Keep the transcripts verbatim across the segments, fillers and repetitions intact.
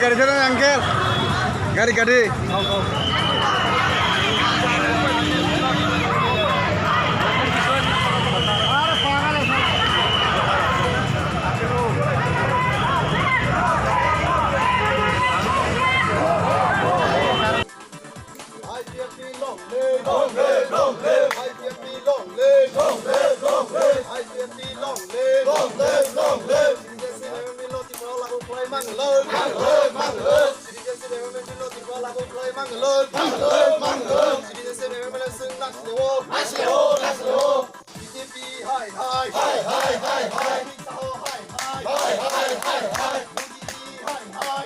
Gari chalo, uncle. Gari, gari. I P F T long live! Long live! Long live! I P F T long live! Long live! Long live! I P F T long live! Long live! Long live! Citizenship amendment law Tripura lagu khlai mang lwng! Mang lwng! Mang lwng! Citizenship amendment law Tripura lagu khlai mang lwng! Mang lwng! Mang lwng! Citizenship amendment law swng nasileo! Nasileo! Nasileo! B J P hai hai! Hai hai hai hai! Amit Shah hai hai! Hai hai hai hai! Modi hai hai!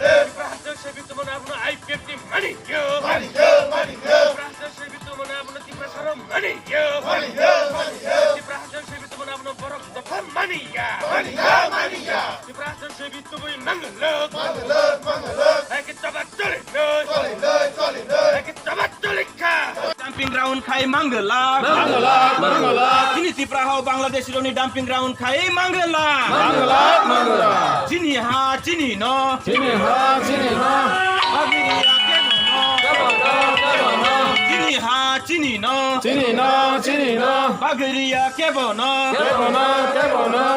Tipra Hajar Sebi Tumon Abono I P F T mani yo. Mani yo, mani yo. Tipra Hajar Sebi Tumon Abono Tipra Saro mani yo. Mani yo, mani yo. Tipra Hajar Sebi Tumon Abono Borok Dopha mani ya. Mani yo, mani yo. Tipra Hajar Sebi Tumon Mangalok. Mangalok, mangalok. Hai ke toba toli no. Toli no, toli no. Hai ke toba toli ka. Dumping ground khai mangalak. Mangalak, mangalak. Chini Tipra hao Bangladesh roni dumping ground khai mangalak. Mangalak, mangalak. Chini ha, chini no. Chini ha, chini no. Bagiriya kebo no. Kebo no, kebo no. Chini ha, chini no. Chini no, chini no. Bagiriya kebo no. Kebo no, kebo no.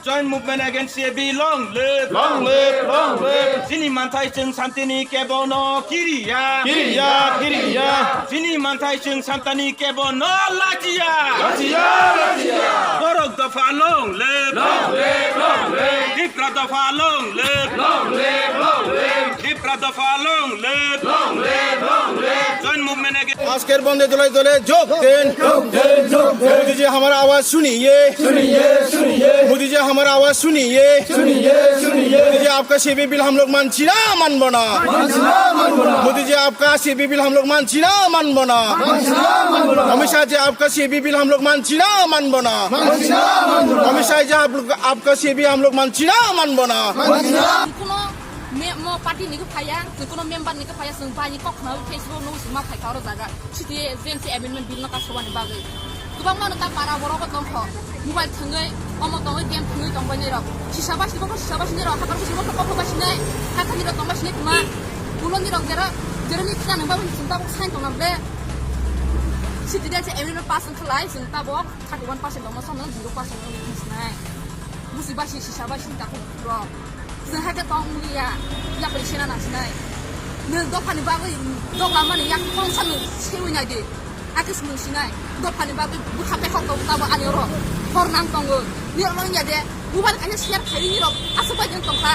Joint movement against C A B, long live! Long live, long live! Chini manthai chwng santini kebo no kiriya. Kiriya, kiriya. Chini manthai chwng santani kebo no lachiya. Lachiya, lachiya. Borok dopha long live. Long live, long live. Tipra dopha long live. Long live, long live. Tipra dopha long live. Long live, long live. Joint movement against আজকের বন্ধে দলে দলে যোগ দিন। যোগ দিন, যোগ দিন। মোদিজি আমার আওয়াজ শুনিয়ে। শুনিয়ে, শুনিয়ে। মোদিজি আমার আওয়াজ শুনিয়ে। শুনিয়ে, শুনিয়ে। মোদিজি আপনার সিএবি বিল হাম লোগ মানছি না, মানবো না। মানছি না, মানবো না। মোদিজি আপনার সিএবি বিল হাম লোগ মানছি না, মানবো না। মানছি না, মানবো না। অমিত শাহজি আপনার সিএবি বিল হাম লোগ মানছি না, মানবো না। মানছি না, মানবো না। অমিত শাহজি আপ-, আপনার সিএবি হাম লোগ মানছি না, মানবো না। মানছি না। কোনো মে-, মো পার্টি নিকে ফায়া, যে কোনো মেম্বার নিকে ফায়া, সে বাইনি কখনো Facebook নো সিমা ফাইকা ওর জায়গা। City J N C amendment bill no kasubani bagwi. Kwbangma no ta para borok bo tongkho. Mobile thwngwi, omo tongwi, game thwngwi tongbainai rok. Sisa basi kok sisa basi nai rok, hakar basi kok kok basi nai. Hakar ni rok tongbasinai tuma. Ulo ni rok jera, jera ni khna nang bagwi chwng tabuk sign tongna ble. City J N C amendment pass wngkha lai, chwng tabuk thirty one percent tongma samno zero percent wngwi sinai. Busi basi sisa basi ta kok rok. Chwng hai khe tong wngya, yapri sena na sinai. Nwng dophani bagwi doglamani yak tongsa nwng sewi nai di. Hakhe se nwng sinai. Dophani bagwi bwkha pehor tongo tabo ani oro. Hor nang tongo. Ni oro wngya de. Mobile kaisa share khaini rok aswk bai nwng tongkha.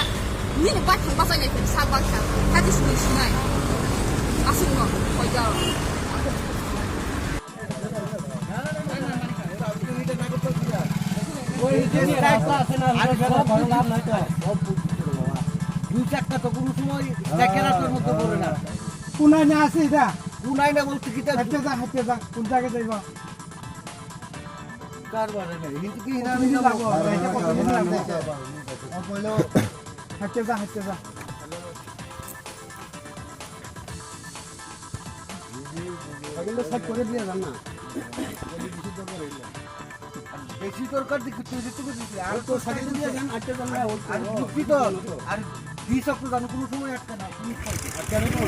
Nini bai thang bachai nai khe sak bai kha. Hakhe se nwng sinai. Aswk no koiga. দুই চারটা তো কোনো সময় দেখে না, তোর মধ্যে পড়ে না। কোনায় না আছে এটা? কোনায় না বলতে কি তা? হাঁটতে যা, হাঁটতে যা, কোন জায়গায় যাইবা? কার বারে নেই? কিন্তু কি না, কতদিন লাগবো? এটা কতদিন লাগবো? ও বললো, হাঁটতে যা, হাঁটতে যা। এগুলো সাইড করে দিয়ে যান না। বেশি দরকার দেখি তুই যেটুকু দিবি। আর আর তো তো সাইড দিয়ে যান, আটকে যান না, ওই তো। আর যুক্তি তো, আর বিশ অক্ট জানো কোনো সময় আটকে না, পুলিশ পাইছে। আর কেন তো?